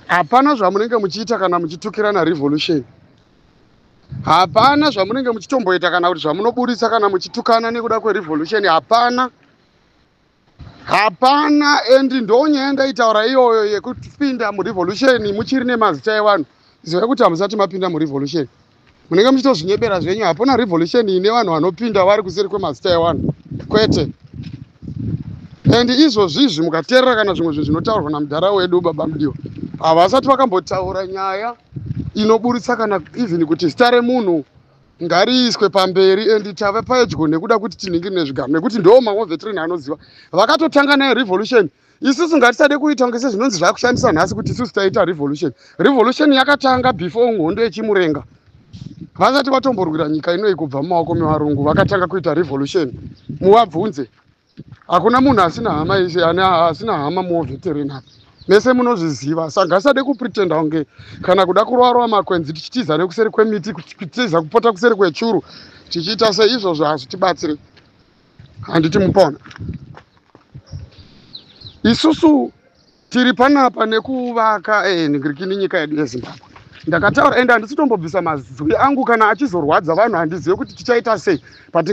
Hapana zvamunenge muchiita kana muchitukirana revolution. Hapana zvamunenge muchitomboita kana kuti zvamunoburitsa kana muchitukana nekuda kwerevolution. Hapana, hapana. And ndonyaya ndaitaura iyoyo yekupinda murevolution muchiri nemazita evanhu. Zivai kuti hamusati mapinda murevolution, munenge muchitozvinyebera zvenyu. Hapana revolution ine vanhu vanopinda vari kuseri kwemazita evanhu, kwete. And izvozvizvi mukateerera kana zvimwe zvinhu zvinotaurwa namudhara wedu Baba Mudiwa, havasati vakambotaura nyaya inoburitsa kana even kuti zita remunhu ngariiswe pamberi. And tave pedyo nekuda kuti tinhingiri nezvigaro, nekuti ndo mamwe veteran anoziva vakatotanga naye revolution. Isusu ngatisade kuita kunge sezvinonzi zvakushandisa nhasi kuti isusu taita revolution. Revolution yakatanga before hondo yeChimurenga. Vasati vatomborwira nyika inoi kubva mumaoko mevarungu, vakatanga kuita revolution. Muvabvunze, hakuna munhu asina hama ise asina hama muveteran apa, mese munozviziva. Saka ngasade kupretenda kunge kana kuda kurwarwa makwenzi tichitiza nekuseri kwemiti, kutiza kupota kuseri kwechuru tichiita seizvozvo, hazvitibatsiri. Handiti mupona isusu tiri panapa nekuvaka ningirikini nyika yedu yeZimbabwe. Ndakataura ende handisi tombobvisa mazwi angu. Kana achizorwadza vanhu, handizive kuti tichaita sei, but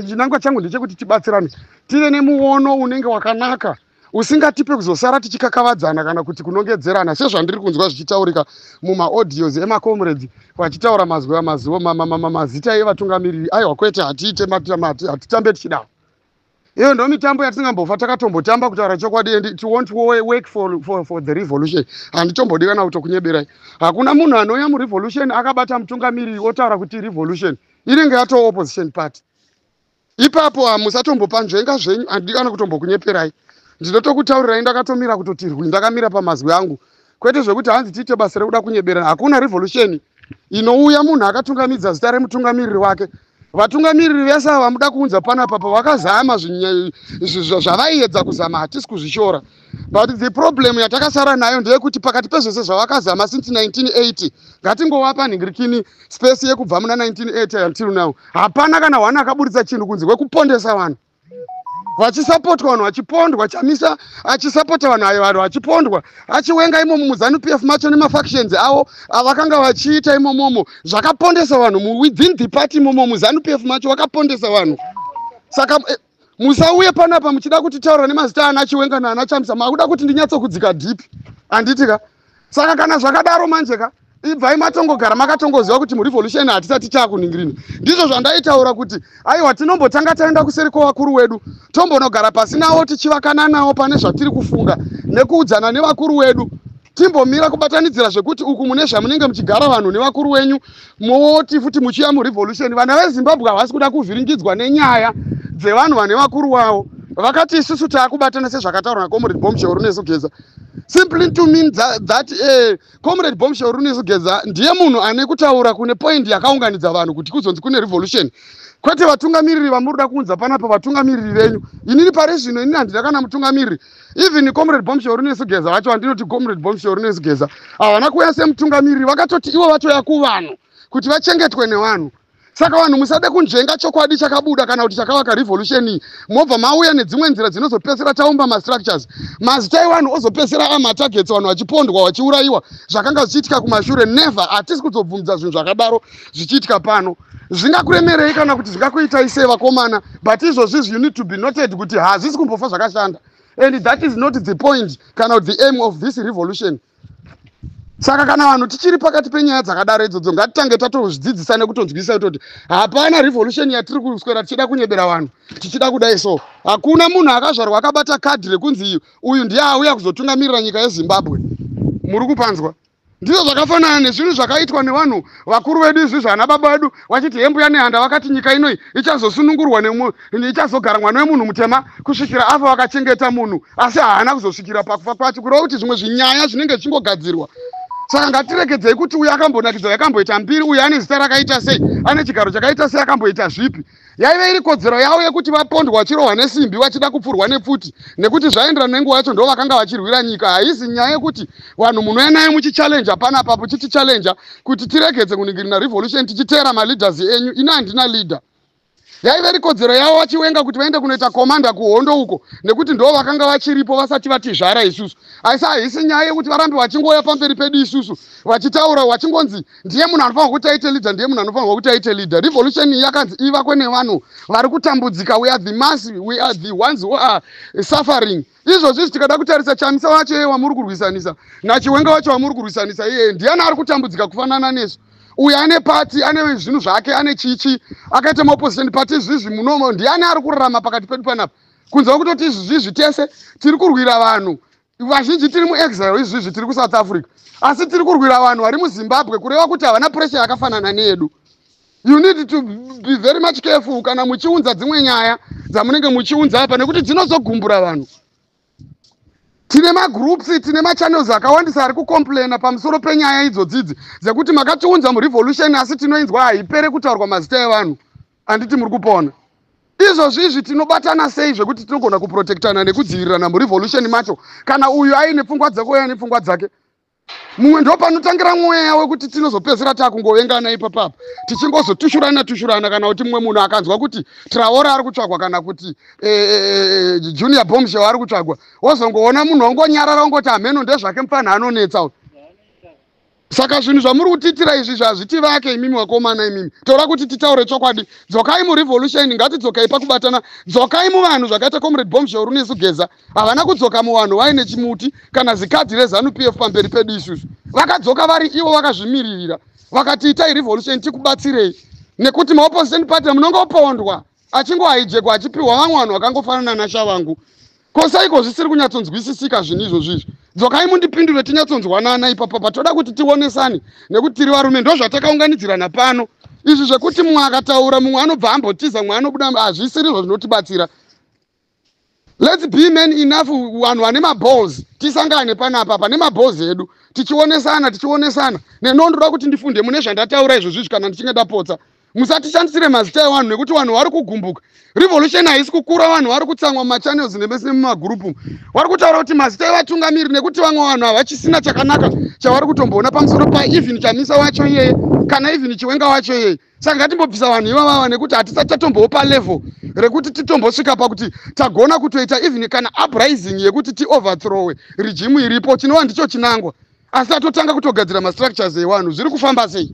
chinangwa changu ndechekuti tibatsirane, tive nemuono unenge wakanaka usingatipe kuzosara tichikakavadzana kana kuti kunongedzerana, sezvandiri kunzwa zvichitaurika mumaaudios emacomrades vachitaura mazwi mazuva mazita evatungamiriri. Aiwa, kwete, hatiite, hatitambe tichidaro. Iyo ndo mitambo yatisingambofa takatombotamba, kutaura chokwadi, and it won't work for the revolution. Handitombodi kana kutokunyeberai. Hakuna munhu anouya murevolution akabata mutungamiriri otaura kuti revolution inenge yatoo opposition party ipapo. Hamusatombopa nzvenga zvenyu, handidi kana kutombokunyeperai. Ndinotokutaurirai ndakatomira kutoti rwi, ndakamira pamazwi angu, kwete zvekuti hanzi tiite basa rekuda kunyeberana. Hakuna revolution inouya munhu akatungamidza zita remutungamiriri wake. Vatungamiriri vese ava vamuda kuunza panapa pavakazama zvavaiedza kuzama, hatisi kuzvishora, but the problem yatakasara nayo ndeyekuti pakati pezvese zvavakazama since 1980, ngatingovapa nhingirikini space yekubva muna 1980 until now, hapana kana one akaburitsa chinhu kunze kwekupondesa vanhu vachisapotwa, vanhu vachipondwa. Chamisa achisapota vanhu ayo, vanhu vachipondwa. Achiwenga imomo muZANU PF macho nemafactions avo avakanga vachiita imomomo, zvakapondesa vanhu within the party imomo muZANU PF macho, vakapondesa vanhu. Saka musauye panapa muchida kutitaura nemazita ana Chiwenga naana Chamisa. Makuda kuti ndinyatsokudzika deep, handiti ka? Saka kana zvakadaro manje ka, ibvai matongogara makatongoziva kuti murevolution hatisati taakuningirina. Ndizvo zvandaitaura kuti aiwa, tinombotanga taenda kuseri kwevakuru wedu, tombonogara pasi navo, tichivakana navo pane zvatiri kufunga nekuudzana nevakuru wedu. Timbomira kubatanidzira zvekuti uku mune zvamunenge muchigara vanhu nevakuru wenyu, moti futi muchiya murevolution. Vana veZimbabwe havasi kuda kuvhiringidzwa nenyaya dzevanhu vane vakuru wavo vakati isusu taakubatana, sezvakataurwa naComrade Bombshell Runesu Geza. Simply to mean that Comrade Bombshell Runesu Geza ndiye munhu ane kutaura kune point yakaunganidza vanhu kuti kuzonzi kune revolution, kwete vatungamiriri vamuri kuunza panapa, vatungamiriri venyu. Inini pari zvino, inini handina kana mutungamiriri. Even Comrade Bombshell Runesu Geza vacho, vandinoti Comrade Bombshell Runesu Geza, havana kuuya semutungamiriri. Vakatoti ivo vatoya kuvanhu kuti vachengetwe nevanhu. Saka vanhu musade kunzvenga chokwadi chakabuda kana kuti chakavaka revolution iyi, mobva mauya nedzimwe nzira dzinozopedzisira taumba mastructures, mazita evanhu ozopedzisira amatargets, vanhu vachipondwa, vachiurayiwa, zvakanga zvichiitika kumashure. Never, hatisi kuzobvumidza zvinhu zvakadaro zvichiitika pano. Zvingakuremerei kana kuti zvingakuitai sei, vakomana, but izvozvizvi you need to be noted kuti hazvisi kumbofa zvakashanda, and that is not the point kana the aim of this revolution. Saka kana vanhu tichiri pakati penyaya dzakadaro idzodzo, ngatitange tatozvidzidzisa nekutonzwisisa kutoti hapana revolution yatiri kuswera tichida kunyebera vanhu tichida kudai. So hakuna munhu akazvarwa akabata kadhi rekunzi uyu ndiye auya kuzotungamirira nyika yeZimbabwe. Muri kupanzwa? Ndizvo zvakafanana nezvinhu zvakaitwa nevanhu vakuru vedu izvi, zvana baba vedu vachiti hembuya Nehanda vakati nyika inoi ichazosunungurwa, ichazogara mwana wemunhu mutema kusvikira afa. Vakachengeta munhu, asi haana kuzosvikira pakufa kwacho, kureva kuti zvimwe zvinyaya zvinenge zvichingogadzirwa. Saka ngatiregedzei kuti uyu akambonakidza, yakamboita mbiri, uyu ane zita rakaita sei, ane chigaro chakaita sei, akamboita zvipi. Yaive iri kodzero yavo yekuti vapondwa, vachirohwa nesimbi, vachida kupfurwa nepfuti, nekuti zvaenderana nenguva yacho, ndo vakanga vachirwira nyika. Haisi nyaya yekuti vanhu munouya naye muchichallenja panapa, muchitichallenge kuti tiregedze kuningirina revolution tichiteera maleaders enyu. Ini handina leader. Yaive rikodzero yavo vaChiwenga kuti vaende kunoita commander kuhondo uko, nekuti ndo vakanga vachiripo vasati vatizvara isusu. Asi haisi nyaya yekuti varambe vachingouya pamberi pedu isusu vachitaura, vachingonzi ndiye munhu anofanirwa kuti aite leader, ndiye munhu anofanirwa kuti aite leader. Revolution yakanzi ivakwe nevanhu vari kutambudzika. We are the mass, we are the ones who are suffering. Izvozvi tikada kutarisa, Chamisa wacho iye wamuri kurwisanisa naChiwenga wacho wamuri kurwisanisa iyeye, ndiani ari kutambudzika kufanana nesu? Uyu ane party, ane zvinhu zvake, ane chichi, akaita maopposition party. Izvizvi munomo ndiani ari kurarama pakati pedu panapa, kunze kwekutoti izvizvizvi tese tiri kurwira vanhu? Vazhinji tiri muexile izvizvi, tiri kuSouth Africa, asi tiri kurwira vanhu vari muZimbabwe, kureva kuti havana pressure yakafanana neyedu. You need to be very much careful kana muchiunza dzimwe nyaya dzamunenge muchiunza apa, nekuti dzinozogumbura vanhu. Tine magroups, tine machannels akawandisa ari kucomplaina pamusoro penyaya idzodzidzi dzekuti makatiunza murevolution, asi tinoinzwa haipere kutaurwa mazita evanhu. Handiti muri kupona? Izvozvi izvi tinobatana sei zvekuti tinogona kuprotectana nekudzivirirana murevolution macho, kana uyu aine pfungwa dzake, uyu aine pfungwa dzake, mumwe? Ndo panotangira mweya wekuti tinozopedzisira takungovengana ipapapa, tichingozotushurana tushurana. Kana kuti mumwe munhu akanzwa kuti Traora ari kutsvagwa, kana kuti Junior Bombshell ari kutsvagwa, wozongoona munhu wongonyarara, ongoti hameno, ndezvake, mufanha anonetsa. Saka zvinhu zvamuri kutiitira izvi zvazvitivake imimi vakomana imimi. Tora kuti titaure chokwadi, dzokai murevolution, ngatidzokai pakubatana, dzokai muvanhu zvakaita Comrade Bombshell Runesu Geza. Havana kudzoka muvanhu vaine chimuti kana zikadhi reZANU PF pamberi pedu isusu. Vakadzoka vari ivo vakazvimiririra, vakati itai revolution tikubatsirei, nekuti maopposition party munongopondwa, achingohijackwa, achipiwa vamwe vanhu vakangofanana nashavangu. Kosaiko zvisiri kunyatsonzwisisika zvinhu izvozvizvi? Dzokai mundipindure, tinyatsonzwanana ipapapa. Toda kuti tionesane nekuti tiri varume, ndo zvatakaunganidzirana pano. Izvi zvekuti mumwe akataura, mumwe anobva ambotiza, mumwe anobuda, hazvisirizvo zvinotibatsira. Let's be men enough, vanhu vane maballs, tisangane panapa pane maballs edu, tichionesana, tichionesana. Neno ndoda kuti ndifunde mune zvandataura izvozvizvi. Kana ndichinge ndapotsa, musatishandisire mazita evanhu, nekuti vanhu vari kugumbuka. Revolution haisi kukura, vanhu vari kutsamwa. Mumachannels nemese nemumagurupu vari kutaura kuti mazita evatungamiri, nekuti vamwe vanhu havachisina chakanaka chavari kutomboona pamusoro paeven Chamisa wacho iyeye, kana even Chiwenga wacho iyeye. Saka ngatimbobvisa vanhu ivavava, nekuti hatisati tatombowo palevel rekuti titombosvika pakuti tagona kutoita even kana uprising yekuti tioverthrowe regime iripo, chinova ndicho chinangwa. Asi tatotanga kutogadzira mastructures evanhu. Zviri kufamba sei?